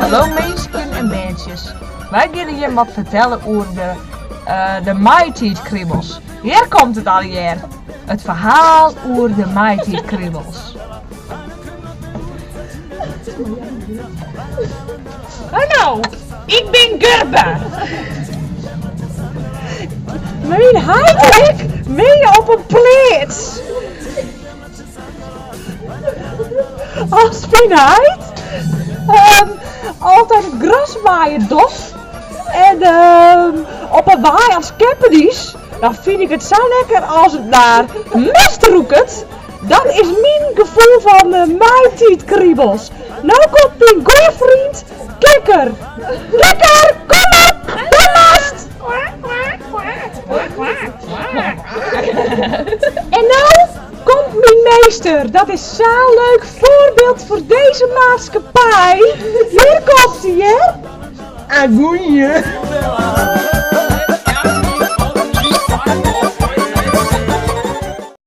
Hallo minsken en berntsjes. Wy geane jim wat fertelle oer de, uh, de maitiidkribbels. Hjir komt it allegear. It ferhaal oer de maitiidkribbels. Hallo, ik bin Gurbe. Myn heit en ik wenje op in pleats. As myn heit ehm, altyd it gras maaien docht en ehm, op 'e wei as skeppen is, dan fyn ik it sa lekker as it nei mest rûket. Dat is myn gefoel fan de maitiidkriebels. No komt myn goeie freon Kikker. Kikker, kom op! Do moatst! En no komt myn meester. Dat is sa'n leuk foarbyld foar dizze maatskippij. Hjir komt hy, hear. Agoeie.